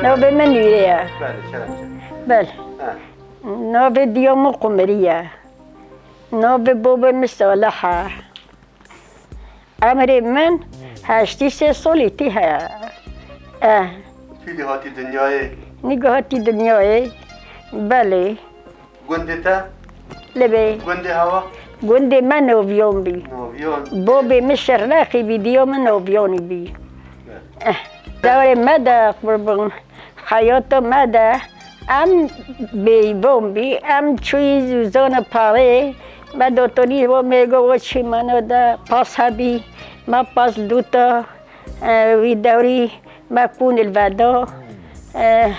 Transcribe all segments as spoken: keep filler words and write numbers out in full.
Navê min Nûrê ye. Belê, şeref çi. Belê. He. Navê diya min Qumirî ye. Navê bavê min Salih e. Emrê min heştî sê solî tî heye. Eh. Pîlî hatî dinyayê? Nîga hatî dinyayê. Belê. Gundê te? Li bê. Gundê hewa? Gundê me Noviyon bî. Noviyon. Bobê min Şirnexî bî, diyo min Noviyonî bî. Evet. Eh. Dewrê me de qurbon. Heyata me de em bêyî von bî, em çûyî zûzana parê, me dotonî vo mêgo vo çîmano de pas hebî, me pas dûta, e, wî dewrî me kûn il vedo, e,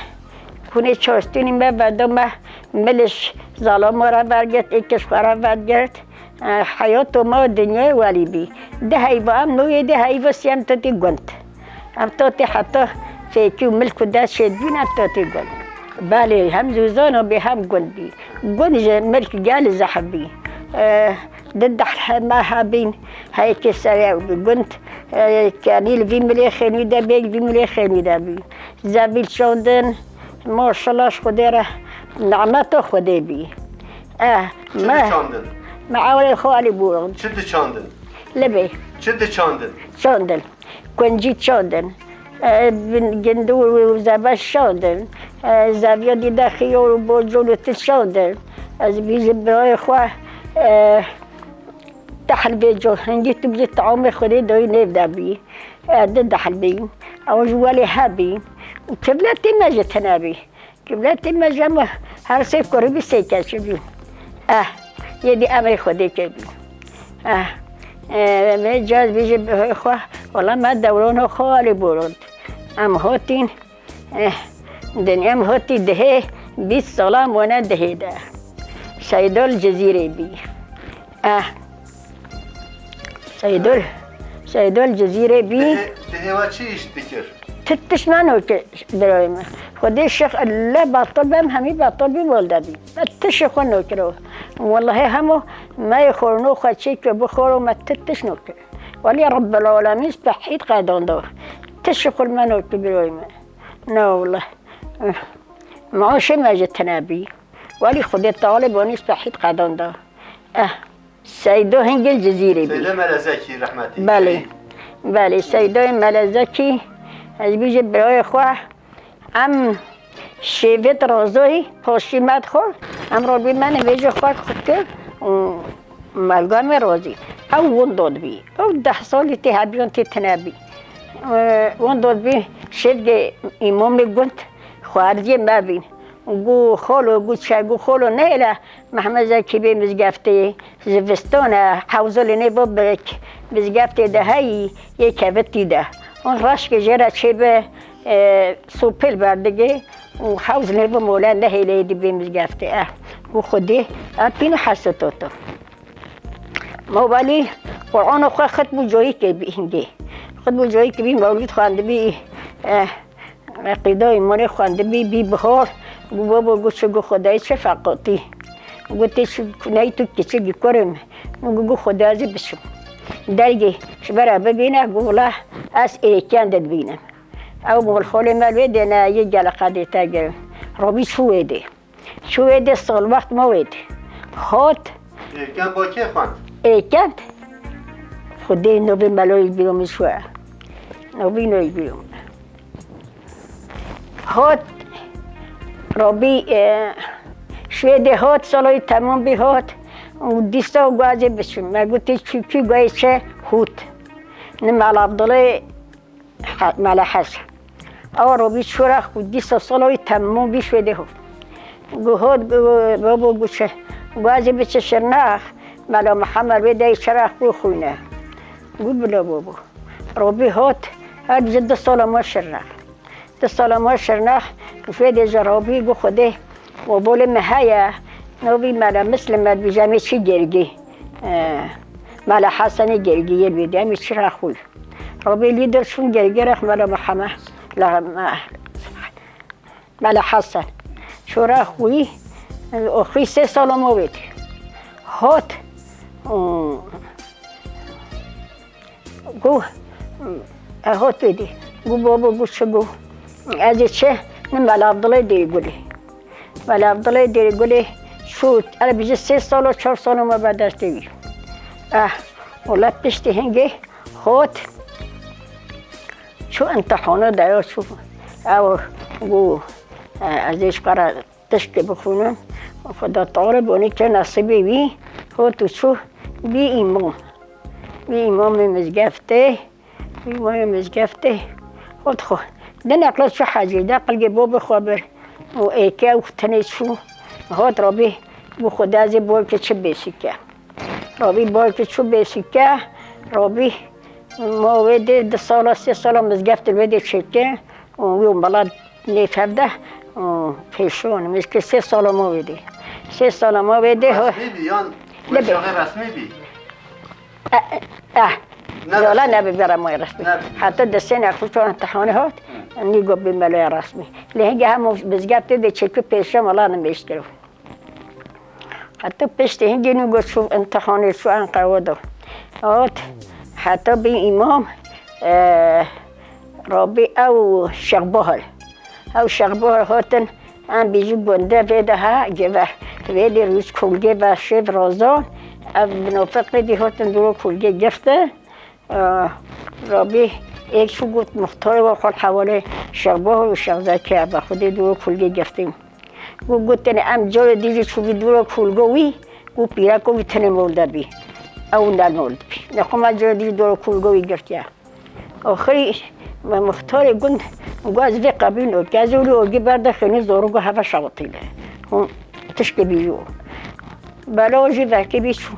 kûnê çostûnî me vedo, me miliş zalamo re vergirt, êkiş xwe re vergirt. Heyato me û dinyayê welî bî. Di heyva em nûyê, di heyva sî em totî gund. Em totî heta fêkî û milk û dest şêdbîn em totî gund. Belê, hem zûzano bî hem gund bî. Gund ji milk gelî zehf bî. Eh, di deh me hebîn, heyekê serê ew bî gund. Eh, kenî li vî milê xênî de bê, li vî milê xênî de bî. Zevîl çandin, maşallah ji Xwedê re, nîmeta Xwedê bî. Eh, Çi me, diçandin? Me ewlê xwe alî bû. Çi diçandin? Libê. Çi diçandin? Çandin. Kuncî çandin. Eh, bin-, gindû û zebeş çandin. Eh, zeviya dîde xiyar û bocûn û tu çandin. Ez bî ji birayê xwe, eh, tehl vêco. Hingî tu bî teamê Xwedê dayî nêv de bî. Eh, di dehl bî. Ew ji welê hebî. Û kevletê me ji tine bî. Kibletê me ji me her sê kurî bî, sê keçî bî. Eh, yê dî emrê Xwedê kevî. Eh, eh, me caz bî ji xwe, wela me dewrona xwe alî borand. Em hatîn, eh, dinya em hatî dihê, bîst sala mane dihê de. Seyda li Cizîrê bî. Eh. Seydol, Seydol Cizîrê bî. Dihê, dihê we çi îş dikir? Ti tişt me nokir birayê me. Xwedê şix le batil bem, hemî batil bî, welde bî. Me tişê xwe nokiro. Wellahî hemû me yê xorino xwe çêkir bixoro, me ti tişt nokir. Welî Rebbil Alemîn spehît qedanda. Tişê xwe me nokir birayê me. Na welleh. Maaşê me ji tine bî. Welî Xwedê Teala bonî spehît qedanda. Eh. Seydo Hingil Cizîrê bî. Seydo Melezekî rehmetî. Belê. Belê, Seydoyê Melezekî, ez bîjî birayê xwe, em şêvêt rozoyî, poşî me dixwar, em robî me nivêjê xwe kir û melga me rozî. Ew winda dibî. Ew deh salî tê hebiyan tê tine bî. Ew winda dibî, şêvgê îmamê gund, xwarziyê me bîn. Gu xolo, gu çe, gu xolo nehêle Mehmed Zekî bê mizgeftê, zivistan e, hewzolê nê bo bi mizgeftê de heyî, yê kevitî de. Hûn reşkê jê re çêbe, e, sopêl berdigê û hewz nê bo mole nehêle êdî bê mizgeftê. Eh, gu Xwedê, e, pîno hesitoto. Mobelî Qur'ano xwe xitm û coyîkê bî hingê. Xitm û coyîkê bî, mewlîd xwendibî, eh, Qîda îmanê xwendibî, bî bihar, gu babo, gu çi, gu Xwedayê çi feqatî. Gu tê çi, ney tu kiçik kurê min. Min gu, gu Xwedayê ez ê biçim. Dergê ji bera bibîne, gu wila ez êken de dibînim. Ew gu xolê me wê dê ne, yê gele qedê te girin. Robî çû wê dê. Çû wê dê sal wext ma wê dê. Hat. Êken bo kê xwend? Êken. Xwedê novê meloyê bîro min şû. Novî noyê bîro min. Hat, Robî, e, şûê dê hat, saloyê temam bî hat. Û dîsa guazê biçûn. Me gotê çûkî guayê çe hût. Ni Mel Abdulê, He-, Mele Hesen. Ew Robî çû re xwe dîsa saloyê temam bî şûê dê hat. Gu hat, gu, babo gu çe. Guazê biçe Şirnex. Mela Mihemed wê deyê çi re xwe xwîne. Gu bila babo. Robî hat, her bije du sala ma Şirnex. Du sala ma Şirnex, ji wê dê ji Robî gu Xwedê, û bolê me heye, novî Mela Mislim me dibêje em ê çi gergî. E, Mela Hesenê gergî yê wê dê, em ê çi re xwî. Robî lîder çûn gergî re Mela Mihemed, la, me, Mela Hesen. Çû re xwî, û xwî sê sala ma wê dê. Hat, û Gu, e, hat wê dî. Gu babo, gu çi gu. Ez ê çi? Min Mela Abdulê Dêrgulê. Mela Abdulê Dêrgulê çû, erebî ji sê sal û çar sal me be destê wî. Eh, wele piştî hingê hot çû imtihana de ya çû. Ew got, eh, ez ê ji xwe re tişkê bixwînim. Xweda Teala bonî ke nesîbê wî hot û çû bî îmam. Bî îmamê mizgeftê. Wî wayê mizgeftê hot xwe. Di neqla çû hecî, de qilgê bo bi xwe bir. Û êke û tenê çû. Hot Rabî, bû Xwedê ez ê borkê çi bêsîke. Rabî borkê çû bêsîke. Rabî ma wê dê di sala, sê sala mizgeft li wê dê çêke. Û wî û mala nêv hevdeh û pêşon, mizgê sê sala ma wê dê. Sê sala ma wê dê ho-, Resmî bî yan Lebe. Weşaxê resmî bî? Eh, eh, eh. Ne Yola resmî. Nebi bira moy resmî. Nebi. Heta di sene xwe çon tehanî hat, Hı. Nîgo bi meleya resmî. Lê hingê hemû bizgefte de çekî pêşe mala nimêşt kiro. Heta piştî hingê nîgo çû imtihanê çû Enqewa da. Hat, heta bî îmam, eh, Rabî ew Şexbahir. Ew Şexbahir hatin, em bî ji gunde vê de ha, geve, vê de rûç kulgê ve şêv razan, ev binofeqê dî hatin dûro kulgê girtin. Eh, Rabî êk çû got, muxtarê we xwe hewalê Şexbahir û Şexzekê eve, xwedê dûro kulgê girtin. Got, gotin, em carê dî jî çûbî dûro kulgo wî, got, pîreko wî tenê mol de bî. Ew ne mol de bî. Nexwe me carê dî jî dûro kulgo wî girtiye. Axirî me muxtarê gund got, ez vê qebîl nakim. Ez ê wî orgî berde xênî zor û got, heve şewitîne. Hûn tişkê bî jî. Bela jî vekê bî çû.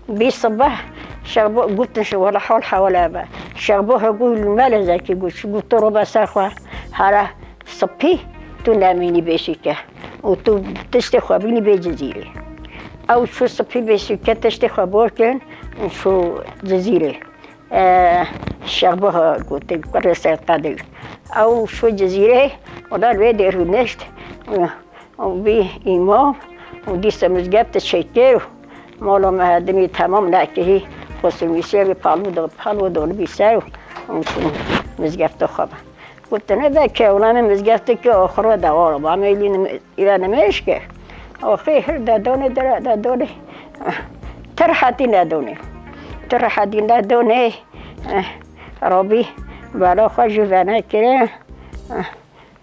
Bî sibeh, Şexbo-, gotin, şi wela hal hewale be. Şexbo he got, li me lezekî got, çi got, tu robe ser xwe, here sipî, tu nemînî bêsîke. Û tu tiştê xwe bînî bê Cizîrê. Ew çû sipî bêsîke, tiştê xwe bor kirin, çû Cizîrê. Eh, Şexbo he gotin, kurê Seyd Qedî. Ew çû Cizîrê, û li wê dê rûnişt, û bî îmam, û dîsa mizgeft çêkir, û mala me hedimî temam nekirî, xwe silmîsê wî palû da, palû da li bî ser, û çû mizgefta xwe be. Gotine be kewlanê mizgefta ke axiro de ora ba, me lî nime-, îre nimêşke. Axê hir de donê, dere de donê. Ti rehetî nedonê. Ti rehetî nedonê. Eh, Rabî bela xwe jî venekire. Eh,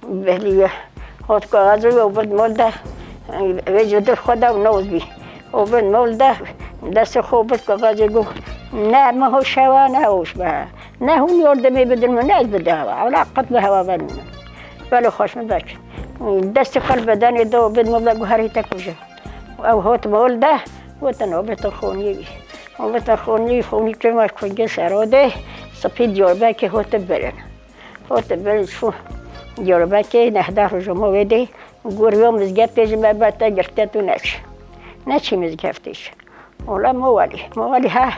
belî ye. Hot kaxezê û bid mol de. Eh, vê ji dil xwe de û noz bî. Û bid mol de, destê xwe bid kaxezê got, ne min hoş hewa, ne hoş be. Ne hûn yordemê bidin min, ne ez bide hewa. Ewla qet bi hewa venûne. Belê xweş min vek. Destê xwe li bedenê da û bid mol de got, herî te kuje. Ew hot mol de, gotin, o bê te xonî bî. O bê te xonî, xonî kema kungê sero de, sipî Diyarbekê hot birin. Hot birin çû Diyarbekê, nehda rojoma wê de, guriya mizgeftê ji me berte girte tu neç. Neçî mizgeftê jî. Ola mowalî, mowalî ha,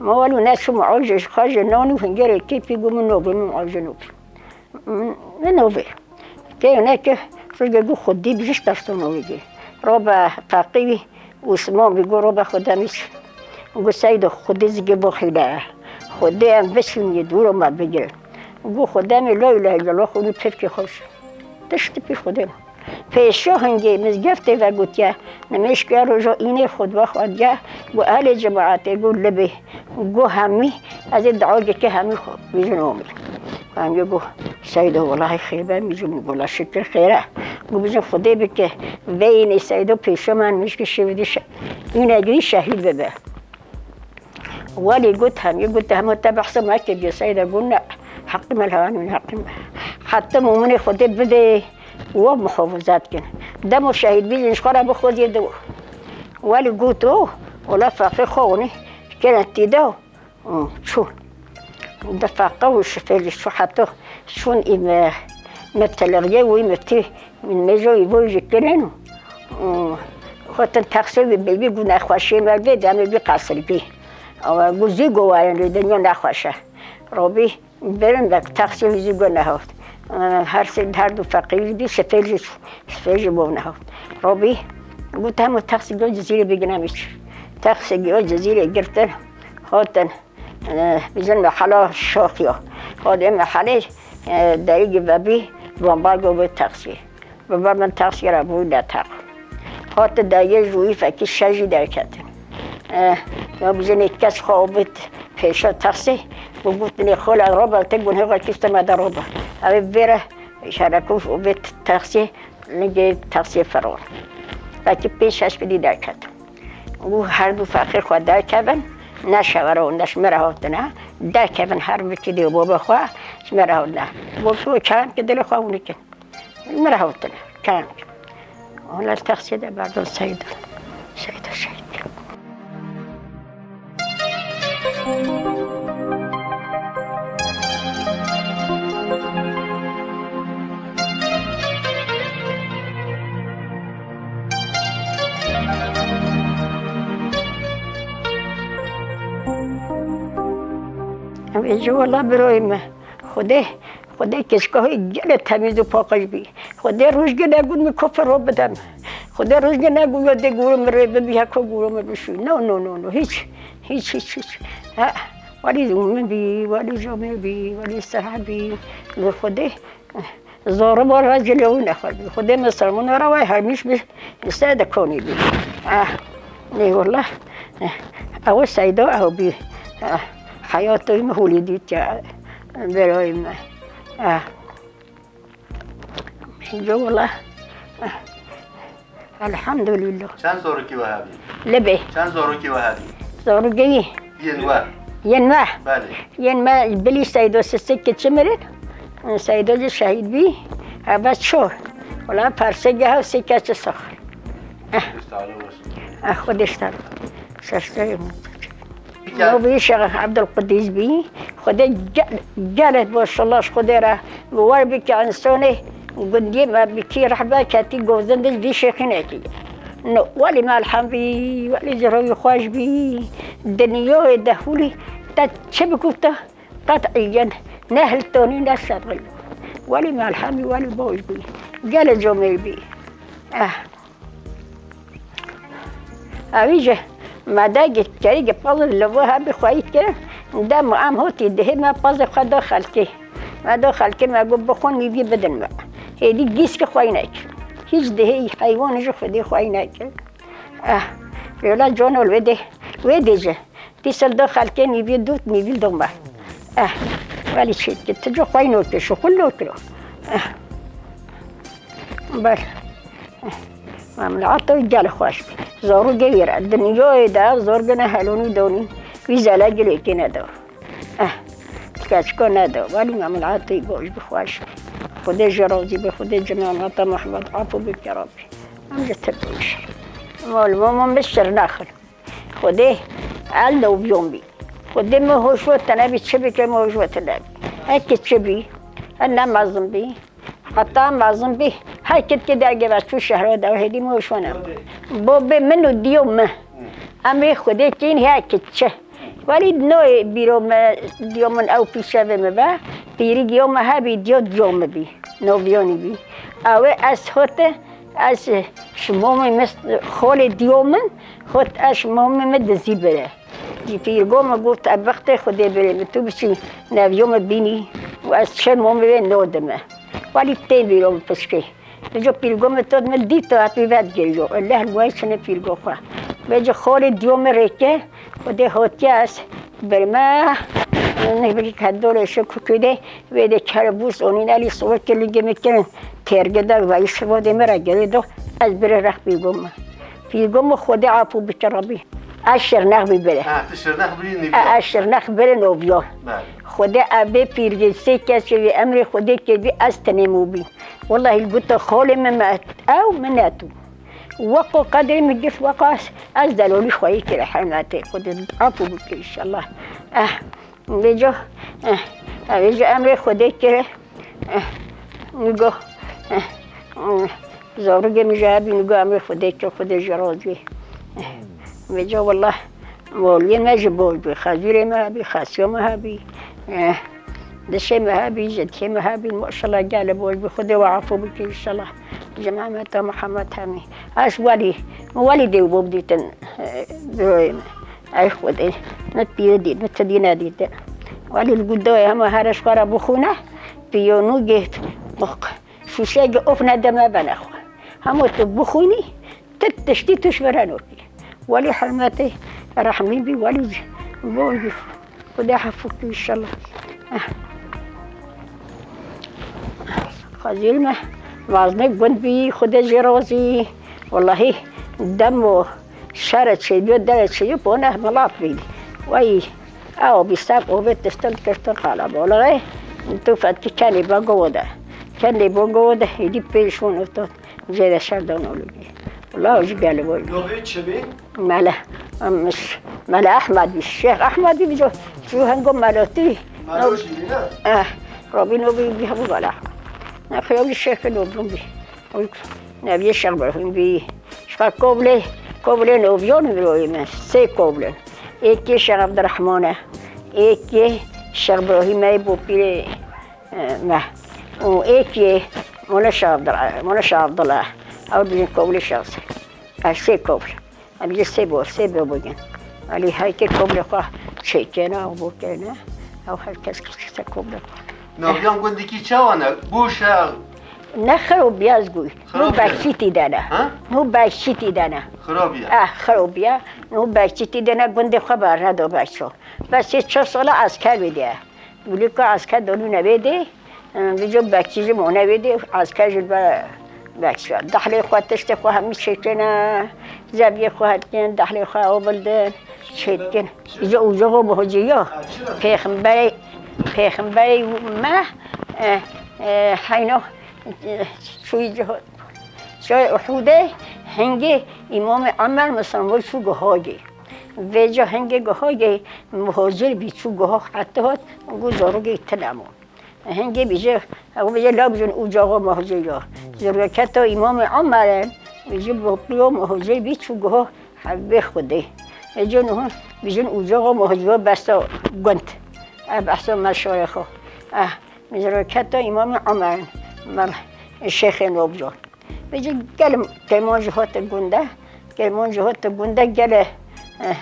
mowalî ne çû mual ji xwe ji nan û hingerê kê pî got min nobî, min mual ji nobî. Min nobî. Tê ne ki, rojê got Xwedî bi ji terso nobî. Robe feqî wî, Usman bî got robe Xwedê min çi. Got Seydo Xwedê zikê bo xîle. Xwedê em biçin yê dûro me bigirin. Got Xwedê min la îlahe îllallah xwedî pevkê xweş. Tiştî pî Xwedê min. Pêşo hingê mizgeftê ve gotiye, nimêşke roja înê xutbe xwe diye, got, "Ehlê cemaetê," got, "Libê," got, "Hemî, ez ê duayekê hemî xwe bêjin omî." Hemî got, "Seydo, welahî xêr be," mijû min got, "La şikir xêr e." Got, "Bêjin Xwedê bike, vê înê Seydo pêşo me nimêşke şevîdî şe-, înegirî şehîd bibe." Welî got, hemî got, hema te behsa me kiriye, Seyda got, ne, heqî me li hewan min heqî me. Heta muminê Xwedê bidê, we muhafizat kin. Demo şehîd bî, ji xwe re bixweziyê de. Welî got, o, wela feqê xwe hûnî, kirin tî de, û çû. Di feqe û şifê li çû heta çûn î me, me teleriye û î miftî, min mêjo î bo jî kirin û, û, gotin texsê wî bêbî gu nexweşiyê me vê demê bî qesirgî. Ew gu zî gowarin rê dinya nexweş e. Robî birin de texsê wî zî gu nehat. Her sê, her du feqî jî bî şifê jî çû. Şifê jî bo nehat. Robî got hemû texsê gu Cizîrê bigine min çû. Texsê gu Cizîrê girtin, hatin. Eh, bizim mehala şoq yo. O de mehalê, eh, derî vebî bombargo bi texsî. Baba min taksî re bû neteq. Hate dayê ji wî fekî şer jî derketin. Eh, ya bijinê kes xwe avêt pêşa taksê, û gotinê, "Xola roba, te gunhê xwe kişte me de roba." Ew ê vêre şerekû avêt taksê, lingê taksê firon. Fekî pênc şeş kilî derket. Û her du feqîr xwe derkevin, ne şevera û ne ji me re hatine, derkevin her bikî dê û baba xwe ji me re hatine. Bo ku çayan ki dilê xwe hûn dikin. Min re hewtin, kerem. Hûn li taksiyê de berdin Seydo. Seydo şehîd bû. Em ê ji wela birayê me. Xwedê, Xwedê keçika wê gelek temîz û paqij bî. Xwedê rojgê negot min kofir ro bidem. Xwedê rojgê negot ya dê gûro min rê bibî, heko gûro min bişû. No, no, no, no, hiç, hiç, hiç, hiç. Ha, welî min bî, welî camê bî, welî seha bî. Li Xwedê, zoro bo re cilê wî nexwe bî. Xwedê min sermûna re wê hermîş bî, se de konî bî. Ah, nê wela. Ew Seydo ew bî. Ah, heyatê min hûlî dît ya. Beroyê me. Ah. Înca wela. Elhamdulillah. Çend zorokî we hebî? Libê. Çend zorokî we hebî? Zorokî? Yên we? Yên me? Belê. Yên me bilî Seydo sisik keçi mirin. Seydo jî şehîd bî. Hebe çor. Wela persê geha sê keçi sax. Eh. Xwedê ji te re. Seslerê min. Navê Şêx Ebdulqudîs bî. Xwedê ge-, gelek maşallah ji Xwedê re bi wer bike, însonê gundiyê me bikî rehber ketî govzin de vî şêxînekî. No, welî me elhemdî, welî ji rewî xweş bî. Dinyayê de hûlî te çi bikufte, qet îyen ne hiltonî ne serrî. Welî me elhemdî, welî baş bî. Gelek comêr bî. Eh. Evî jî me de kerî pez li vir hebî xweyî kirin, dem em hotî dihê me pezê xwe da xelkê. Me da xelkê, me got, "Bixwin, nîvî bidin me." Hêdî gîskî xweyî nekir. Hîç dihê heywanê jî xwedî xweyî nekir. Eh, rêla cano wê dê, wê dê jî. Dîsa li da xelkê nîvî dût, nîvî li da me. Eh, welî çêdike, tu cî xweyî nokir, şixul nokir. Eh. Ber. Memleketa wî gelek xweş bî. Zarokê wî re, dinyayê de zarokê ne helonî donî, wî zelek gilekê neda. Eh, keçika neda. Welî memleketa wî baş bî, xweş bî. Xwedê jê razî be, Xwedê cemata Mehmed afû bike Rabbî. Em ji te pêş. Mal mama min şir nexin. Xwedê el noviyon bî. Xwedê min hoş we tune bî, çi bike min hoş we tune bî. Heke çi bî, her ne mezin bî. Heta mezin bî, her kit ki derge ve çû şehra de hêdî min hoş we ne. Bo bê min û diyo min. Em ê Xwedê kîn heke çi. Welî noyê bîro me, diyo min ew pîşevê me be. Pîrî diyo me hebî, diyo diyo me bî. Noviyonî bî. Ew ê ez hote, ez ji momê me, xolê diyo min, hot ez ji momê me dizî bire. Jî pîrgo me got, "Ev bextê Xwedê birê min, tu biçî neviyo me bînî û ez çi momê wê nodime." Welî tê bîro min pişkê. Vêca pîrgo min tot min dîto, hepî vedgiriyo. Leh li wayê çine pîrgo xwe. Vêca xolê diyo min rêke, Xwedê hotiye ez birme, nehbirî ke dolê şo kukê de, wê de keribûs onîn elî sivê ke lingê min kirin, têrge de vayî sivê de min re gerê do, ez birê rex pîrgo min. Pîrgo min Xwedê afû bike Rabbî. Ez şirnex bî birê. Ha, tu şirnex bî nîvî. E, ez şirnex birê noviyo. Belê. Xwedê ev bê pîrgê sê kesê wê emrê Xwedê kirdî ez tinê mû bî. Wellahî li guta xolê min me ew min netû. Weko qedrê min girt, weko ez, ez delolî xweyî kire, hurmetê Xwedê afû bike înşallah. Eh, vêca, eh, vêca emrê Xwedê kire. Eh, nigo, eh, eh, zarokê min jî hebî, nigo emrê Xwedê kire, Xwedê jî razî. Eh, vêca wallah, moliyê me jî baş bî, xezûrê me hebî, xesiya me hebî. Eh, Dişê me hebî, ji dişê me hebî, maşallah gelê baş bî, Xwedê we afû bike înşallah. Ji Mehmeta Mihemed hemî. Ez welî, min welî dê û bo bidîtin, e, birayê me. Ey Xwedê, min pîrê dît, min ti dî nedîtin. Welî li gû dayê hema here ji xwe re bixwîne, piyonû gê, bix-, Şûşeyekî of nede me bene xwe. Hemû tu bixwînî, tu tiştî tu ji vere nokî. Welî hurmetê rehmî bî, welî ji bo Xwedê hefû kî înşallah. Eh. Xwezî me, vaznê gund bî, Xwedê jê razî. Wellahî dem û şere çêbiyo, dere çêbiyo, bone milat bî. Wey, ew bî ser ovê tiştin kirtin qalabolixê. Tu fetkî kenê be gowo de. Kenê be gowo de, êdî pêş hûn û tot. Jê de şer dan olû bî. Wela ji gel boy. Navê çi bî? Mele, em ş-, Mele Ehmed bî. Şêx Ehmed bî, bijo, çû hengo melotî. Melo jî bî, ne? Eh, Robî no bî, bî hemû bala. Ne xeyo bî şêxê no bûn bî. Oy, ne bî Şêx Ibrahîm bî. Şka koblê, koblê no biyo ne biroyê me. Sê koblê. Êkê Şêx Abdurrahman e. Êkê Şêx Ibrahîm e, bo pîrê, eh, me. Û êkê Mola Şêx Abdul-, Mola Şêx Abdullah. Ew dibin koblê şexsê. Ev sê kobl. Em jî sê bor, sê bor bûgin. Elî heyke koblê xwe çêkene, ew bokene. Ew her kes kişte koblê xwe. Naviyan gundikî çawa ne? Boş e. Ne xirobî ez gûy. Xirobî. Nû bekçî tî de ne. Ha? Nû bekçî tî de ne. Xirobî ye. Eh, xirobî ye. Nû bekçî tî de ne, gundê xwe berne do bekço. Bes sê çar sala esker bî de. Wîlî ku esker donîne vê dê, e, vêco bekçî jî mane vê dê, esker jî be-, bekçî. Dehlê xwe, tiştê xwe hemî çêkirine, zeviyê xwe herkin, dehlê xwe avildin, çêdikin. Vêco ucaxo muhocî ya. Pêxemberê, pêxemberê me, e, e, heyno, e, çûyî ciho-, çûyî Uhudê, hingê Îmamê Emer misilman çû guhagê. Vêca hingê guhagê muhacir bî, çû guha heta hat, û zarokê tune bû. Hingê bîje, ew bêje, la bijin ucaxa muhacir ya. Zerweketa Îmamê Omer e, bêje bopliyo muhacir bî, çû guha hevbê Xwedê. Êco niha bijin ucaxa muhacir ya, behsa gund. E behsa meşayê xwe. Eh, zerweketa Îmamê Omer, mer şêxê nobjo. Vêca gelê Kerman jî hate gund e. Kerman jî hate gund e, gelê, eh,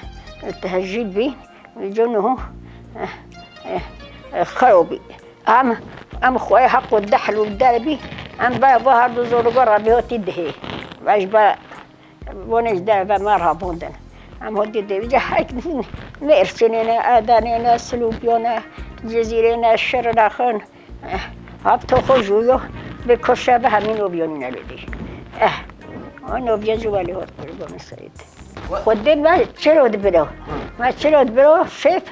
tehcîl bî. Vêca niho, eh, eh, eh, xero bî. Em, em xweyê heq û dehl û der bî. Em be, be her du zoroga re bê hatî dihê. Ve ji be, vonê ji derve me rabûndin. Em hatî dihê. Vêca her Mêrsînê ne, Adanê ne, Silûpiyo ne, Cizîrê ne, Şirnexin. Eh, hap to xwe jûyo, bê koşe be hemî nobiyo nîne lê dî. Eh, o nobiye jû welî hot kurbanê Seîd. Xwedê me çiro dibiro. Me çiro dibiro, şêf,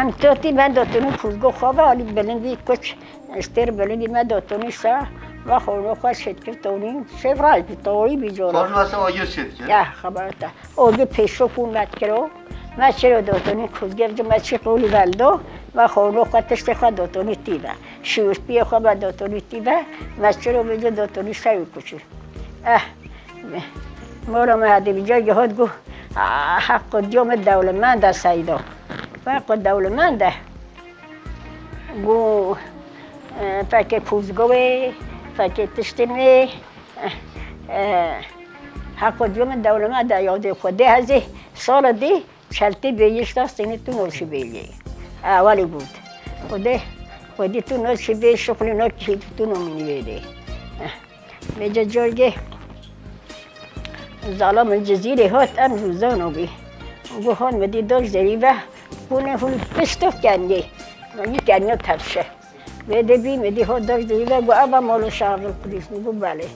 em totî me dotonî kuzgo xwe ve, alî bilindî kuç, stêr bilindî me dotonî sa, me xorno xwe şêt kir tonî, şêf ray bi tonî bi coro. Xorno sa ayir şêt kir. Ya, xeber te. O gi pêşo ku me dikiro, me çiro dotonî kuzgev di me çî qolî veldo, me xorno xwe tiştê xwe dotonî tî ve. Şiwirtiyê xwe me dotonî tî ve, me çiro vêca dotonî sewî kuçî. Eh, mora me hedî vêca gihot gu, ah, heq û diyo me dewlemend e Seydo. Heq û dewlemend e. Gu, eh, fekê kuzgovê, fekê tiştê me, Eh, eh, heqo diyo min dewleme de yadê Xwedê hezê sala dî çeltê bêyî şta sînî tu noşî bêyî. Ewelî got. Xwedê, Xwedê tu noşî bê şuxlî nokî tu nomînî bêdê. Eh, vêce corgê zala min Cizîrê hat em jû zano bî. Gu hon mi dî doj derî ve kûnê hûn pişto kenî. Min yî kenî tevşe. Vê de bî, me dî ho doj dî ve gu eva molo şaxil kulîs mi gu belê.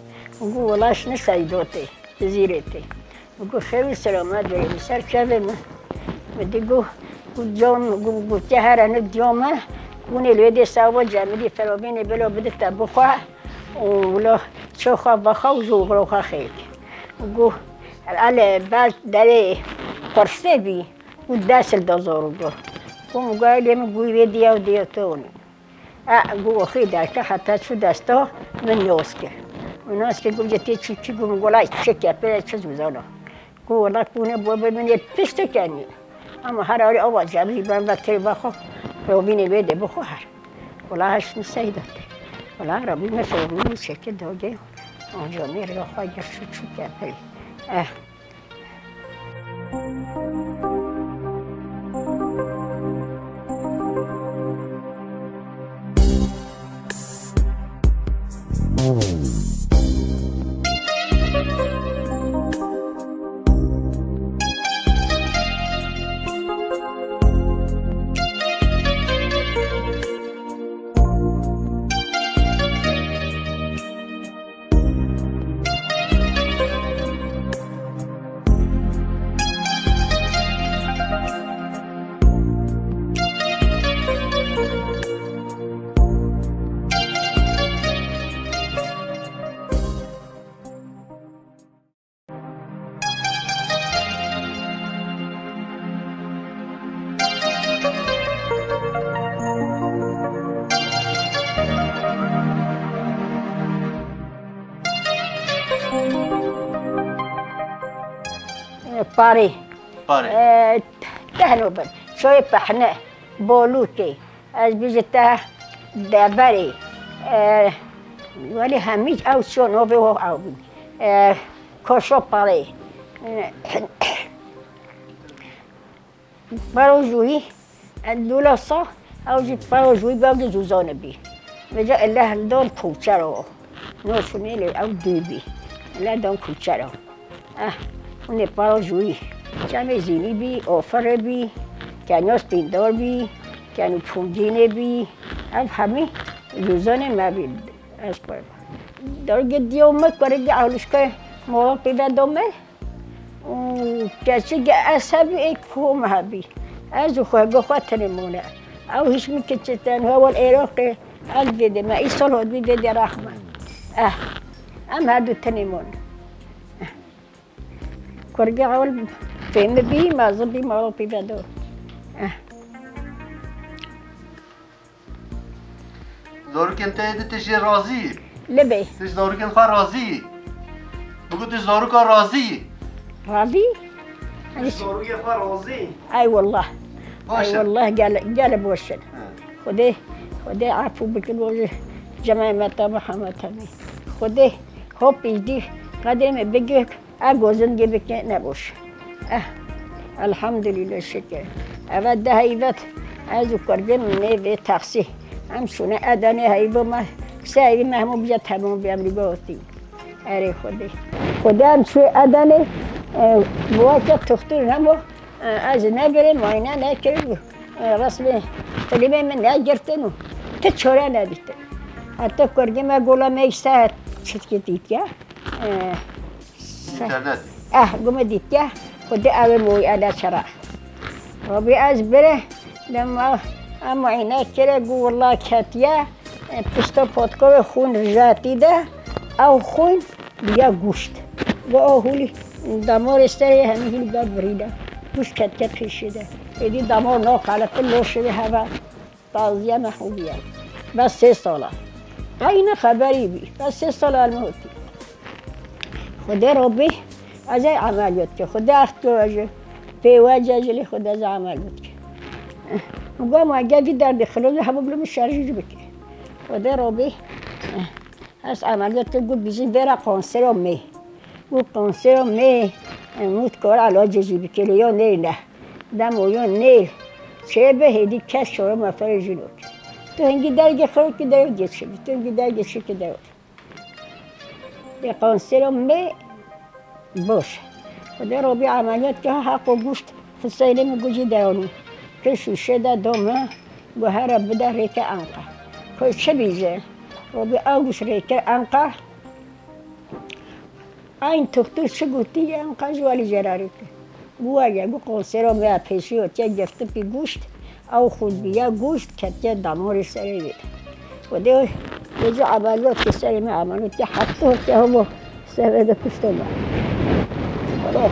Gu welaş ne Seydotê, Cizîrê tê. Mi gu xewi selamet ve mi ser kevê mi. Mi dî gu, gu cam, gu, gu keherene diyome. Gunê lê de savo cemidî ferobînê belo bidite bixwe. Û wilo çoxa vaxa û ju xwe xeyk. Gu ele ber derê qurse bî. Û desil da zor gu. Gu mi gu elê mi gu vê diya û diya te onî. E, gu oxî derke heta çû desta min nos kir. Min nos kir, gu tê çi, çi, gu min gola çi kepere çi zûzana. Gu wela kûne bo be min ê pişt kenî. Ama her arî awa cemî ben ve tê ve xo. Robînê vê de bixo her. Wela heş min seyda te. Wela Rabî me sorumlu çeke doge. Onca mêr ya xo gir şu çi kepere. Eh. Parê. Parê. E, tehno bin. Çoyê pehne. Bolûkê. Ez bijî te deverê. E, welî hemî ew çiyo novê ho ew bî. E, koşo parê. E, Parojûyî, e, dûla sa, ew jî parojûyî bavê zûzanê bî. Vêca ele hildon kûçero. No şûnê lê ew dû bî. Ele don kûçero. Eh, hûn ê parojûyî. Çemê zînî bî, ofirê bî, kenyo spîndor bî, kenû pûncînê bî. Ev hemî zûzanê me bî. Ez xwe. Dorgê diyo me, kurê di alişke mola pê ve do me. Û keçikê ez hebî, ê kom hebî. Ez û xwe, go xwe tenê mone. Ew hîç min keçê tenha wal Êroqê, ez vê de me, îsal hot bî vê de rexme. Eh, em her du tenê mone. Kurgê ewil fêmi bî, mezin bî, mala pê ve do. Eh. Zarokên te yê di tu jê razî yî? Libê. Tu ji zarokên xwe razî yî? Bigo tu ji zaroka razî yî? Razî? Tu ji zarokên xwe razî yî? Ay wallah. Baş e. Ay wallah, gel, gel boş e. He. Xwedê, Xwedê afû bikin, o ji cemê me te Mihemed hemî. Xwedê hop îdî qedrê me bigir. A gozin gibi ke ne boş. Eh, elhamdülillah şükür. Evet de heyvet. Ez û kurgê min nê vê taksî. Em şûne Edenê heyvo me. Seyri me hemû bize temam bi em li gotî. Erê Xwedê. Xwedê em şû Edenê, e, bu weke tuxtur hemû, e, ez nebirê muayene nekir. E, resmê filmê min negirtin û ti çore nedîtin. Heta kurgê me gola me îşte çitkî dîtiye. E, İnternet. Eh, gume dîtiye, xwedê ew ê moyî ele çira. Rabî ez bire, dema em muayene kire, gu willa ketiye, e, pişta potkovê xûn rijatî de, ew xûn biya guşt. Gu ew hûlî damarê serê hemî hîn ber birîne. Guşt ketiye pêşê de. Êdî damar naqelifin, loşê wê heve. Taziye mehûbiye. Bes sê sala. Qey ne xeberî bî. Bes sê sala el mehûtî. Xwedê Robî, ez ê emeliyat ke. Xwedê ext ke ji pê we ce ji lê Xwedê ez ê emeliyat ke. Goma gel vî derdê xiloz hemû bilo min şerjî bike. Xwedê Robî, ez emeliyat ke got bijî vera konsero mê. Got konsero mê, mût kor elacê jî bike, lê yo nê ne. Demo yo nê çê be hêdî kes şoro meferê jî nok. Tu hingî dergê xirokî de yo geçirî, tu hingî dergê çikî de yo. Dê konsero mê boş. Xwedê Robî emeliyat ke, haqo guşt fiseylê min gujî de onî. Ke şûşe de do me, gu here bide rêke anqa. Ko çi bîje? Robî ew guşt rêke anqa. Eyn tuxtur çi gotî, em qe ji welî cerarê kir. Gu wege, gu konsero me ya pêşî û tê girtipî guşt, ew xûn bîye guşt, ketiye damarê serê wê. Xwedê, wê ji emeliyatê serê me emeliyatê heft hotê hemo serê de pişto me. Wele,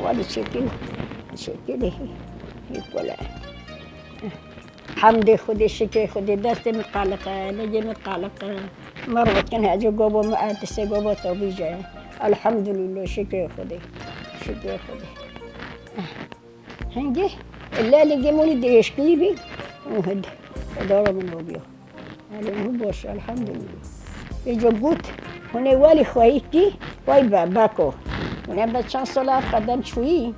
welî şekil, şekilê hî, hî kole. Hemdê Xwedê, şikrê Xwedê, destê min qaliq e, legê min qaliq e. Min rot kin hecî gobo min erdisê gobo tobîje. Elhamdulillah, şikrê Xwedê. Şikrê Xwedê. Hingî, lelê gê molî dirêjkirî bî. Dara min o bîyo. Elê min boş, elhamdulillah. Vêco got, hûn ê welî xweyî kî, wey be, beko. Hûn ê be çend sala ev qedem çûyî.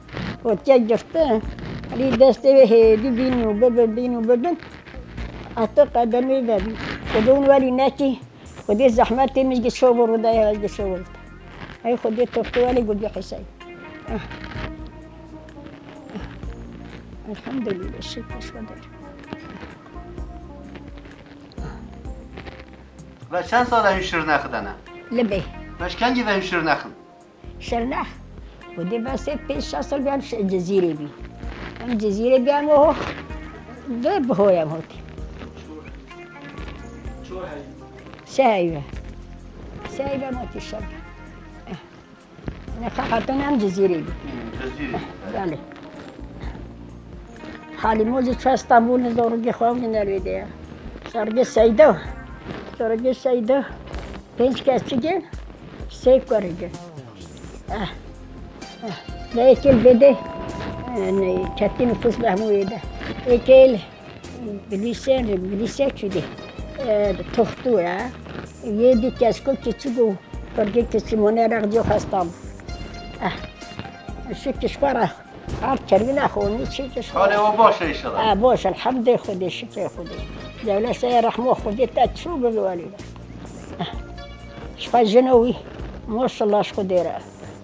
Gotiye girtin, lî destê wê hêdî bîn û bibin, bîn û bibin. Heta qedemê vebî. Xwedê hûn welî nekî, Xwedê zehmetê min ji ço bo rûdayê, ez ji ço bo rûdayê. Ey Xwedê toxtê welî gudî Huseyîn. Ah. Ah. Elhamdulillah, şikir Xwedê. Ve çend sala hûn Şirnex de ne? Libê. Ve ji kengî ve hûn Şirnex in? Şirnex. Xwedê besê pênc şeş sal bî em şi-, Cizîrê bî. Em Cizîrê bî em o vê bihoyem hotî. Sê heyve. Sê heyve em hotî şer. Eh. Ne xeqetin em Cizîrê bî. Cizîrê. Belê. Halîmo jî çû Stenbolê, zarokê xwe vîner wê de ye. Zarokê Seyda. Zarokê Seyda. Pênc keçik in, sê kurî in. Eh, eh. Lê êkê li vê de, e, ketî nifûs Behmûyê de. Êkê li Bilîsê, Bilîsê çû de, e, toxtû ye. Yê dî kesko kiçik û kurgê kiçik mone rex diyo xestan. Eh, şu kişko re ard kervîna xonî çi kişko. Halê we baş e inşallah. Ha, baş, elhamdê Xwedê, şikrê Xwedê. Dewlet seyê rehmo Xwedê te çû bi welî. Eh, şifa jino wî, maşallah ji Xwedê re.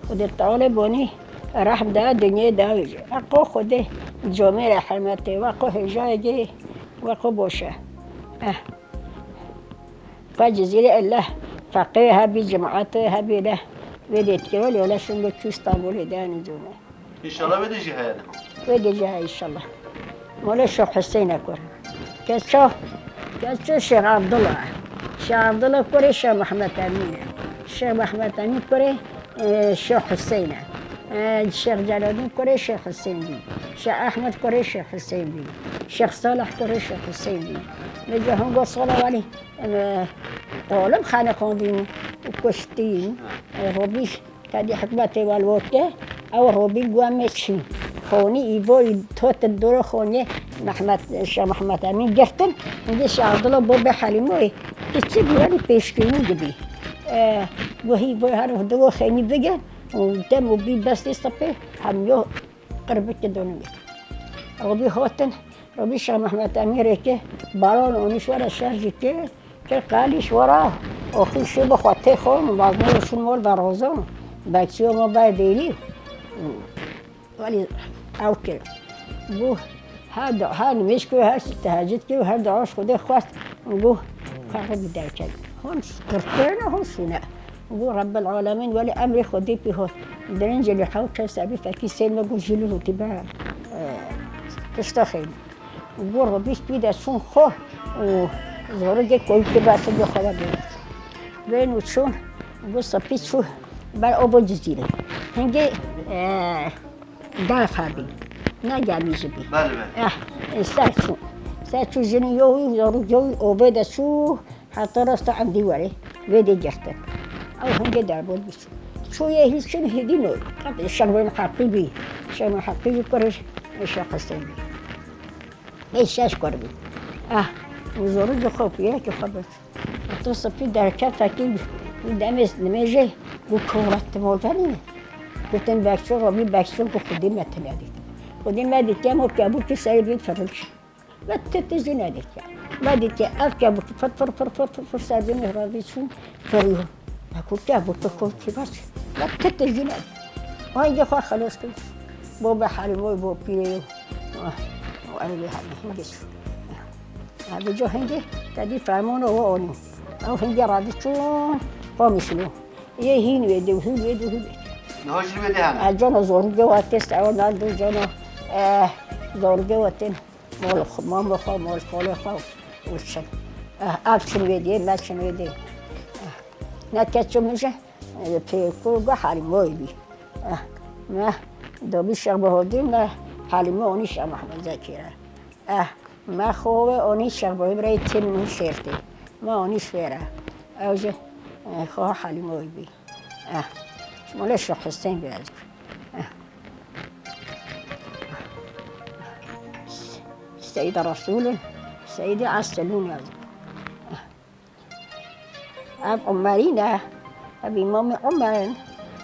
Xwedê Teala bonî rehm da dinyê da. Eqo Xwedê comê rehmetê, waqo hêjayê gê, waqo boşe. Eh. Fa Cizîrê Allah feqê hebî, cemaatê hebî de vê dê dikir, wele wele şingo çû Stenbolê de yani cûne. İnşallah ve de jî heye niha. Wê de jî heye inşallah. Mole Şêx Huseyne kur. Keço, keço Şêx Abdullah. Şêx Abdullah kurê Şêx Mehmet Emîn e. Şêx Mehmet Emîn kurê, e, Şêx Huseyne. E, Şêx Celadîn kurê Şêx Huseyne bî. Şêx Ehmed kurê Şêx Huseyne bî. Şêx Salih kurê Şêx Huseyne bî. Vêca hingo sala welî, e, olim xanê xwendîn û kuştîn. E, Robî Tedî hikmetê welwotke, ew robî guemê çî. Xonî îvo î totin doro xonî Mehmet, Şêx Mehmet Emîn girtin. Hindî Şêx Abdullah bo be Helîmoyê. Kiçik welî pêşkînî dibî. E, guhî bo her divo xênî bigin. Û dem û bî bestê sipê hemiyo qir bike donû. Robî hotin, robî Şêx Mehmet Emîn rêke baron onî şwara şer jî ke. Ke qalî şwara, oxî şê bi xwe tê xon, bazmê şûn mol ve rozon, bekçiyo me bay dêlî. Welî ew kir. Bû her du-, her nimêj kir, her tehecid kir, her dua ji Xwedê xwest. Bû karibî derket. Hon qirkirine, hon şûne. Bû Rebbil Alemîn, welî emrê Xwedê pê hot. Dirincê li hew kes ebî fekî sêr me got jî li rûtî be, e, pişta xênî. Û bo robî spî de çûn xwe û zorigê koyî kir ber sibê xwe ve bêne. Bên û çûn, bo sipî çû ber ova Cizîrê. Hingê, e, berf hebî. Ne germî jî bî. Belê, belê. Eh, e, ser çû. Ser çû jinî yo wî, zorigê wî ovê de çû. Heta rasta endî werê, vê dê girtin. Ew hingê derbor bû çû. Çûyê hîn çin hêdî no. Qet şerwên heqî bî. Şerwên heqî bî kurê Şêx Huseyîn bî. Ê şeş kur bî. Ah, û zorî ji xwe pîrekî xwe bî. Heta sipî derket fekî bî. Demê nimêjê bû kowret timol venî. Gotin bekçi robî bekçi ku xwedî me tine dît. Xwedî me dît, kemo kebûkî serê bî firik. Me titî jî nedîtiye. Me dîtiye ev kebûkî fir, fir, fir, fir, fir, fir ser binê razî çûn firiyo. Me got, kebûkî kotî baş. Me titî jî nedîtiye. Hangî xwe xelos kir. Bo be Helîmoy, bo pîrê yo. Ah, o ew lê Helîmoy hingî çû. Ev jo hingî te dî fermano we onî. Ew hingî razî çûn, xwe mişino. Yê hîn wê dê, hîn wê dê, hîn wê dê. Niha jî wê dê hene? Ez cana zorgê we tê, ew nal dû cana, eh, zorgê we tên. Mol xwe, mamê xwe, mol xolê xwe û çin. Eh, ev çin wê dê, me çin wê dê. Eh, ne keço min ji, eh, pê ku gu Helîmoyê bî. Eh, me dobî Şêx Bahodîn, me Helîmo onî Şêx Mehmed Zekî re. Eh, me xwe ve onî Şêx Bahodîn re tên min şêrtê. Me onî şêre. Ew ji, eh, xwe Helîmoyê bî. Eh, ji mole Şêx Huseyîn bî ez. Eh. Seyda Resûlê, Seydê Eselûn ez. Eh. Ev Umerî ne, ev Îmamê Umer in.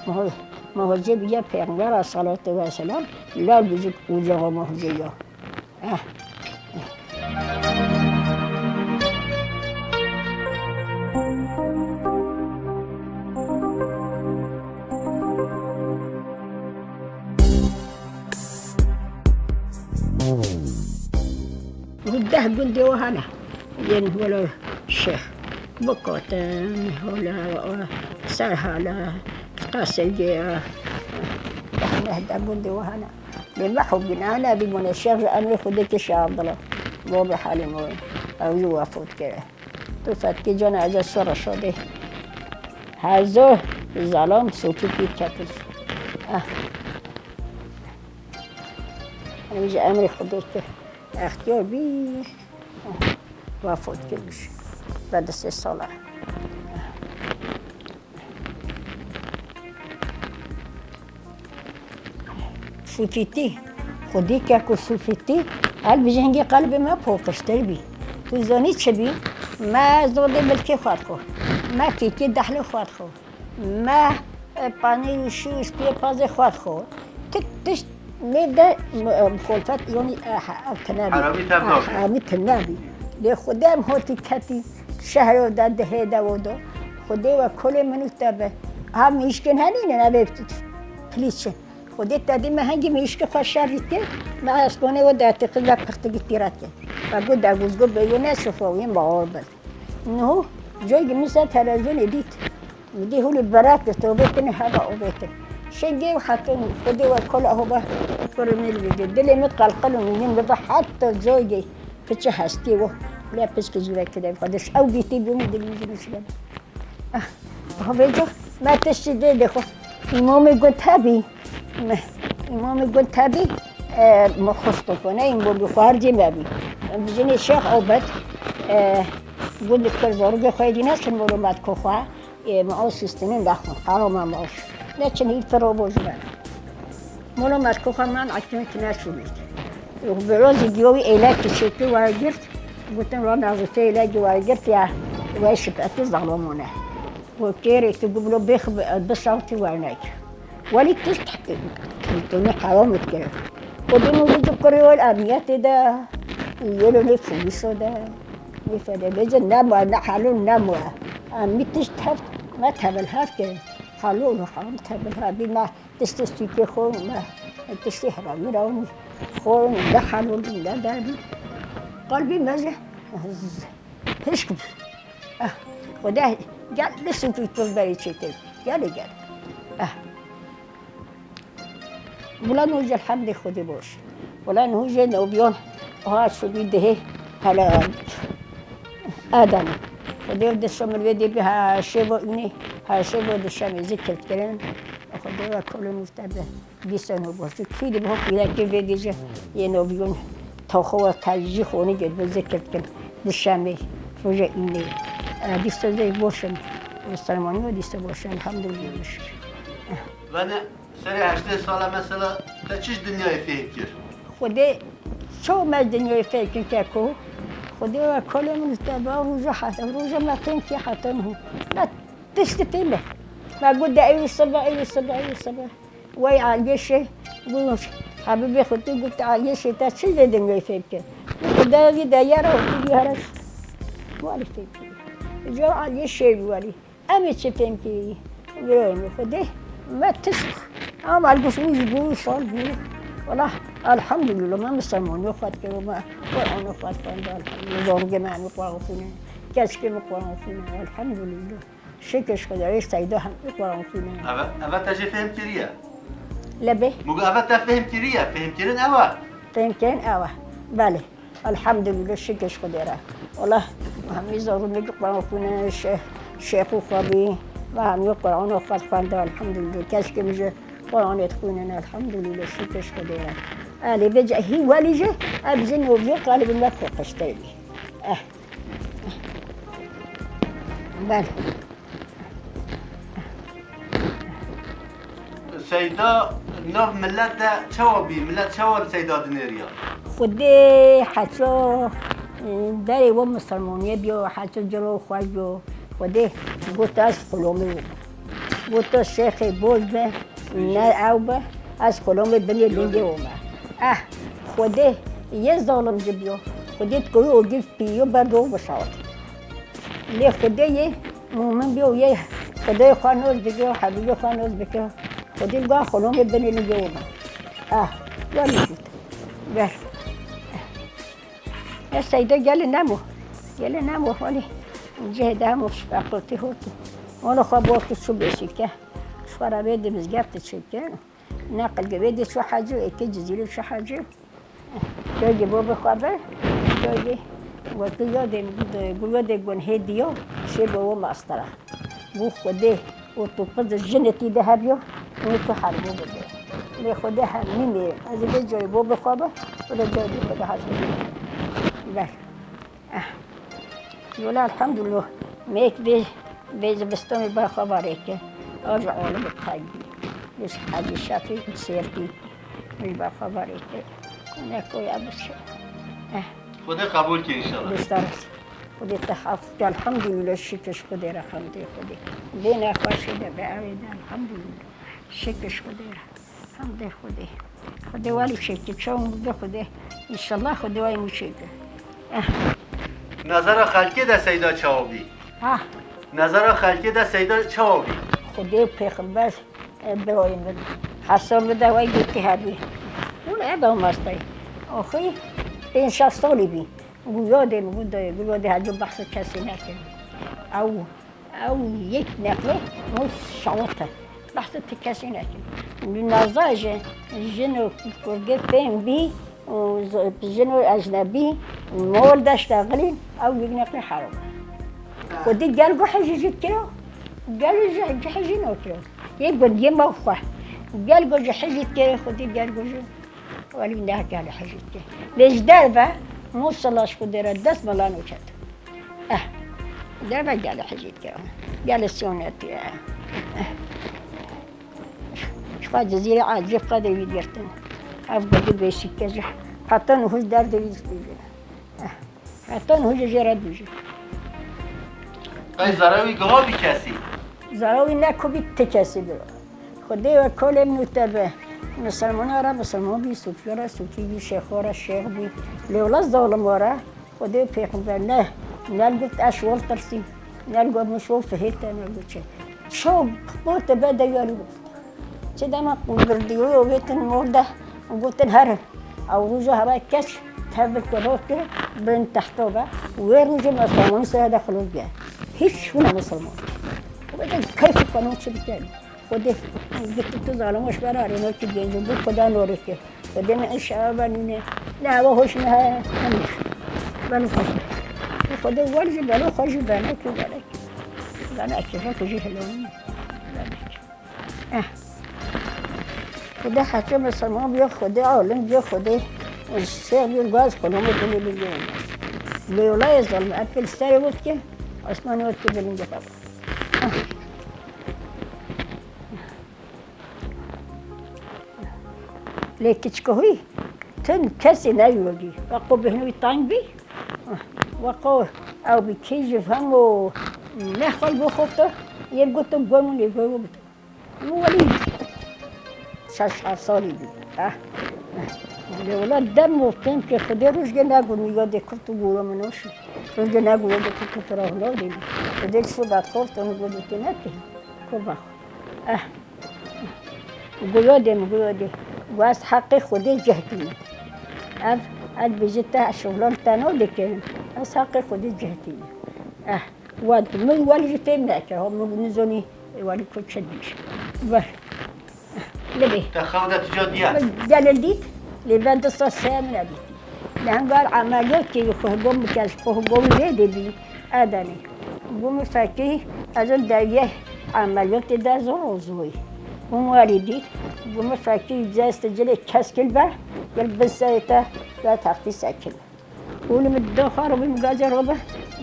Muho-, muhocê bîye Pêxembera salatu ve selam, lal bijik ucağa muhocê ya. Eh. Deh gundê we hene. Yên wilo şêx. Bikotin, hola, Serhala, Qesilgê, deh, deh gundê we hene. Lê me hûbîna nebî bûne şêx ji emrê Xwedê kişa Abdullah. Bo be Helîmoyê. Ew jî wefat kire. Tu fetkî cana ece sora şodê. Hezo zalam sokî pî ketir. Ah. Em ji emrê Xwedê kir. Extiyar bî. Wefat kirmiş. Be di sê sala. Sufîtî, xwedî ke ku sufîtî, el bi jengê qelbê me paqijtir bî. Tu zanî çi bî? Me zodê milkê xwar xwe. Me fîkê dehlê xwar xwe. Me, e, panî û şî û spiyê pazê xwar xwe. Ti tişt mêv de, m-, e, muxolfet, yanî, e, he-, ev tine bî. Heramî tev E, nakê. Heramî tine bî. Lê Xwedê em hotî ketî şehro de, dihê de, o do. Xwedê we kolê min û te be. Ha, mîşkên henî ne, ne be plîçin. Xwedê te dî me hengî mîşkê xwe şerî kir, me eskonê we dertî xwe ve pirtigî tîret kir. Me got, degûzgo bêyû ne şixwe wî ma or bin. Niho coygî min ser televîzyonê dît. Min dî hûlî bera kir, tobê tine heba obê kir. Şengê û hetin Xwedê we kola hoba kurê min bigir. Dilê min qelqil û min yîn bibe heta coygê piçe hestî wo. Lê piçkî jî vekirê xwe diş. Ew gîtî bû min dilî jî min şibe. Ah, ha vêca me tiştî dê dê xwe. Îmamê gund hebî. Me, îmamê gund hebî, e, me xwest xwe ne, îmamê xwe her cê me bî. Em bijînê Şêx Obed, e, gund kir zarokê xwe dî neçin molo me diko xwe. E, me o sîstinê nexwin, qara me me o. Neçin hîv tiro bo ji me. Molo me diko xwe me ekîn ki neçûnê. Bi rozî diyo wî êlekî çêkir we girt, gotin, "Ro nazifê êlekî we girt ya, we şipetî zalimone." Got, "Kêrê tu gublo bêx bi, bi şawtî wernek." Welî tişt tune heram dikir. Got, "Dino vî kurê wel emniyetê de, yelo nê polîso de, nê fede bêje, nema, ne halû nema. Em mî tişt heft, me tebil heft kirin. Halû û heram tebil heft bî me." Tiştê stûkê xwe me, tiştê heramî ra xwe ne halol ne derbî. Qalbî me jî hişk bû. Eh, Xwedê gel li sufî tu berê çêtir. Gelê gel. Eh. Wila nû jî elhemdê Xwedê baş. Wila nû jî newbiyon ha şûbî dihê hele Adem. Xwedê dişo min vê dê bî ha şêvo înê, ha şêvo dişemê zikir kirin. Xwedê ve kolê nû te be. Dîsa nû baş. Kî dî bi hok bîrekê vê dê jî yê nû biyûn. Toxo ve te jî xonî gê bi zikir dikin. Dişemê, roja înê. E, dîsa zey boş in. Misilmanî ve dîsa boş in. Elhamdülillah. Vene serê heştê sala mesela te çi ji dinyayê fêhm kir? Xwedê ço me ji dinyayê fêhm kir keko. Xwedê ve kolê min te be roja heta, roja me fêhm kir heta nû. Me tiştî fêhm be. Me got de ew sibe, ew sibe, ew sibe. Wey Aliyê Şêh, got, Habibê Xwedê got, Aliyê Şêh te çi vê dinyayê fêhm kir? Got, Xwedê vî de yara û tu vî hera. Welî fêhm kir. Ca Aliyê Şêh welî. Em ê çi fêhm kirî? Girewê min Xwedê, me tişt. Ama li gişt wî ji bo wî sal bû. Wela, elhamdülillah, me misilmanî xwe dikir, me Qur'anê xwe dixwend, elhamdülillah. Zarokê me hemî Qur'an xwîne, keçikê min Qur'an xwîne, elhamdülillah. Şikir ji Xwedê, Seyda hemî Qur'an xwîne. Eve, eve te jê fêhm kiriye? Lebê? Min got, eve te fêhm kiriye, fêhmkirin ew e? Fêhmkirin ew e, belê. Elhamdülillah, şikir ji Xwedê re. Wela, hemî zarû min Qur'an xwîne, şe-, şêxû xwe bî, me hemî Qur'an xwe dixwende, elhamdülillah. Keçikê min jî Qur'anê dixwînin, elhamdülillah, şikir ji Xwedê re. Elê vê cehî welî jî, ev jî nû biyû qalibin me xwe qiştê bî. Eh. Belê. Seyda nav millet de çawa bî? Millet çawa li Seyda dinêriya? Xwedê heço, e, berê we misilmaniyê biyo, heço cilo xweş biyo. Xwedê got ez xulomê bûm. Got to şêxê boz be, ne ew be, ez xulomê binê lingê we me. Eh, Xwedê yê zalim jî biyo. Xwedê dikowî û gil pîyo berdo bişawit. Lê Xwedê yê mumin biyo, yê Xwedê xwe noz bikiyo, hebîbê xwe noz bikiyo. Xwedê ga xulomê binê lingê we me. Ah, ya nîşît. Ver. Ya Seyda gelê nemo. Gelê nemo, holî cihê de hemo şifeqiltî hotî. Wala xwe bortî çû bêsîke. Ji xwe re vê di mizgeftê çêke. Neqil ke vê dê çû hecî, êkê Cizîrê çû hecî. Coygê bo bixwe be, coygê wekî yadê min, gul yadê gunhê diyo, şê bo we mastera. Bû Xwedê û tu qizir jinê tî de hebiyo, nê tu herbû bibe. Lê Xwedê her nîmê, ez ê vê coyê bo bixwe be, û de coyê xwe de hez bibe. Ber. Eh. Yola elhamdülillah. Mêk vê, vê zivistanê ber xwe varê ke. Aja alim tek bî. Ji Hecî Şefî Sêrtî. Min ba xeberê te. Ne koya bişe. Eh. Xwedê qebûl ke înşallah. Bistars. Xwedê te haf ke, elhamdülillah, şikir ji Xwedê re, hamdê Xwedê. Dê nexweşê de be, evê de, elhamdülillah. Şikir ji Xwedê re. Hamdê Xwedê. Xwedê welî çêke, çaw min bi Xwedê. Înşallah Xwedê welî min çêke. Eh. Nezera xelkê de Seyda çawa bî? Ha. Nezera xelkê de Seyda çawa bî? Xwedê û pêxember, e, birayê min. Hesabê de wey yekî hebî. Hûn ev amasteyê. Axî pênc şeş salî bî. Û yadê min, û dayê, û yadê hecî behsê kesî nekin. Ew, ew yek neqlê, û şawite. Behsê ti kesî nekin. Naza ji jin û kurgê fêm bî, û z-, jin û ecnebî, mol de ştexilîn, ew yek neqlê heram. Xwedî gel gu hejî jî kiro, gel ji, ji hejî nokiro. Yê gundiyê me xwe. Gel gu ji hejî kiro, xwedî gel gu ji. Welî ne gel hejî kiro. Lê ji derve, Mûsila ji Xwedê re dest mela nûçet. Eh, derve gel hejî kiro. Gel siyonetî, eh. Ji xwe Cizîrê Ecîb qedê wî girtin. Ev gundî bêsîke ji. Heta niho ji derdê wî distînin. Eh. Heta niho jî jê re dibêjin. Qey zara wî giha bî kesî? Zara wî ne ku bî ti kesî bî. Xwedê we kolê min û te be. Misilmana re misilman bî, sûfiya re sûfî bî, şêxa re şêx bî. Lê wela zalim were, Xwedê pêxember ne, ne li got ez ji we tirsî, ne li got min şo fihête, ne li got çi. Şo gote be de yarî got. Çi dema ku girdiyoyê wêtin mor de û gotin herin. Ew roja hevay keç tevil ku rot kir bin tehto ve. Wê rojê Meslemanî sere de xilos bûye. Hiç hûn Mesleman. Wê de keyfê xwe çi bike. Xwedê gitti tu zalim hoş bera rê nokî genco bû Xweda norê kir. Xwedê me inşallah benîne. Ne hava hoş ne haya. Belo xweş. Xwedê wer jî belo xweş jî beno kir belek. Beno kir xwe jî hilon. Eh. Xwedê heçê misilman biyo, Xwedê alim biyo, Xwedê şêx biyo, gaz xulumê dilê biyo. Lê wela yê zalim, epil serê wot ke, asmanê wot ke bilindê xwe. Lê kiçkihûyî, tin kesê newî wegî. Weko bêhna wî teng bî, weko ew bî kê ji hemû nexwe bixwefto, yê goto gom û lê goyo bito. Min welî şeş heft salî bî. Eh. Lê wela dem û fêm ke Xwedê rojgê negot min yadê kurt û goro min hoş. Rojgê negot yadê kurt û firaq nadê min. Xwedê ji xwe vet xort, onu goto tê nekê. Ko bak. Eh. Goyo dê min, goyo dê. Gu ez heqê Xwedê cih tînim. Ev, ez bêjî te şoxlan te no dikirim. Ez heqê Xwedê cih tînim. Eh, went min wel jî fêm neke. Ha min nizonî, e, welî ku çi dîş. Ver. Libê. Te xew de tu ca diya? Min gelin dît, lê ben du sal sê min nedîtî. Li hingar emeliyot kirî xwe higom bike, ji xwe higom vê de bî, Edenê. Gumî fekî, ez in dewiye emeliyotê de zor û zoyî. Gum werî dît, gumî fekî dest cilê keskil be, gel bin serê te ve textî sekil. Û li min do xwe robî min gazê robe,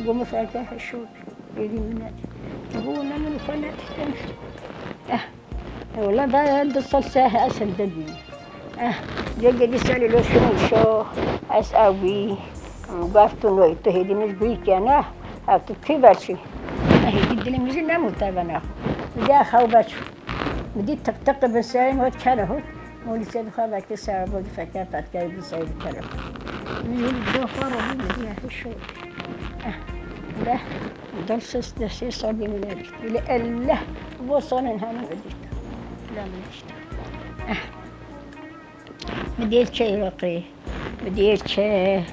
gumî fekî heşo bî. Êdî min nedît. Gumî ne min xwe nedît. Eh. Wela da du sal se ez hinde bî. Eh, cegedî serê lo şo şo, ez ew bî. Gaf tu noy, tu hêdî min ji bî kene, ev tu kî berçî? Eh, hêdî dilê min jî nemû te vena. Min de xew berçî. Min dî tiq tiq bin serê min hot kene hot. Molî se dixwe vekê ser bo difeke fetkayê bin serê kene hot. Min jî do xwe robî min dî hişo. Eh, de. Dal ses de sê salî min nedît. Bile elleh bo salên hemû min dît. Bile min dît. Eh. Min dê çê Iraqê, min dê çê, eh,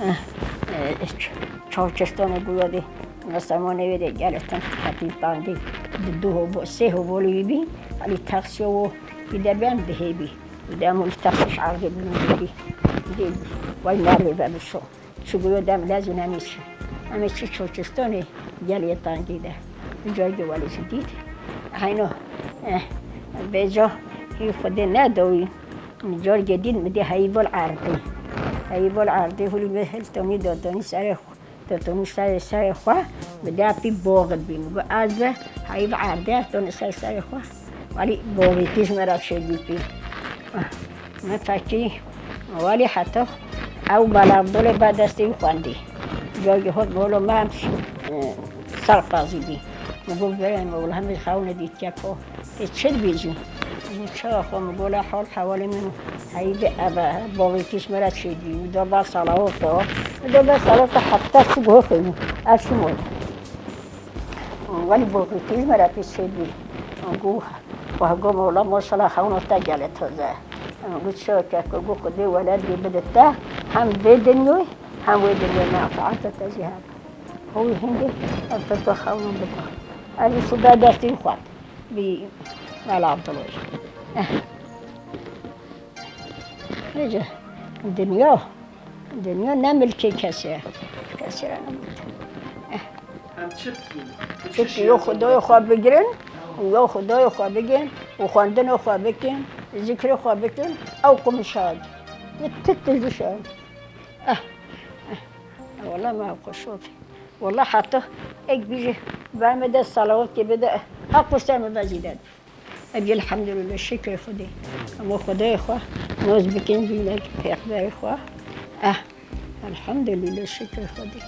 eh, ç-, Çawçestana guya de, Mesemanê wê de gel etin xetîn tandî. Di du hobo, sê hobolî wî bî, alî taksiyo wo, wî de ben dihê bî. Wî de hemû li taksiş ardê bûn bî. Dê, vay merê ve bişo. Çi goyo dem lez û nemî çi. Em ê çi Çoçistanê gelê tangî de. Cargê welê jî dît. Heyno, eh, bêca hî Xwedê nedawî. Cargê dît min dê heyî bol erdê. Heyî bol erdê, hûlî me hil tonî dotonî serê xwe. Dotonî serê serê xwe. Min dê pî boxit bî. Min got ez be heyî erdê, tonî ser serê xwe. Welî boxîtî ji me re çêbî pî. Ah. Min fekî welî heta ew Mela Abdulê ba destê wî xwendî. Cagî hot bolo me em, e, ser qazî bî. Min got, "Verê me wela hemî xewne dîtiye ko. Ê çi dibêjî?" Min çawa xwe min gola hal hewalê min heyî bi eve, bavê kîş me re çêdî. Min da ba salawata. Min da ba salawata heta çi goxê min. Ev çi mod? Welî bavê kîş me re pê çêdî. Min got, Wah, got, "Mewla, maşallah, xewna te gelê taze." Got, "Çi keko?" Got, "Xwedê weledê bide te, hem vê dinyayê, hem wê dinyayê menfaata te jî hebe." Hû hindê, ev te xewna bide. Ez jî şûbe destê xwe. Bî Mela Abdullah. Eh. Nece, dinya, dinya ne milkê kesê ye. Kesê ye ne milkê. Eh. Em çi bikin? Çi Çi yo Xwedayê xwe bigirin, yo Xwedayê xwe bigirin, û xwendina xwe bikin, zikrê xwe bikin, ew qum şad. Bi tu tizî şad. Ah, ah. Wala me xweş ot. Wala heta ek bijî, ba me de salawatê bide. Haq û ser me bezîde. Ev elhamdülillah, şikrê Xwedê. Em Xwedayê xwe noz bikin, dînek pêxberê xwe. Eh, elhamdülillah, şikrê Xwedê.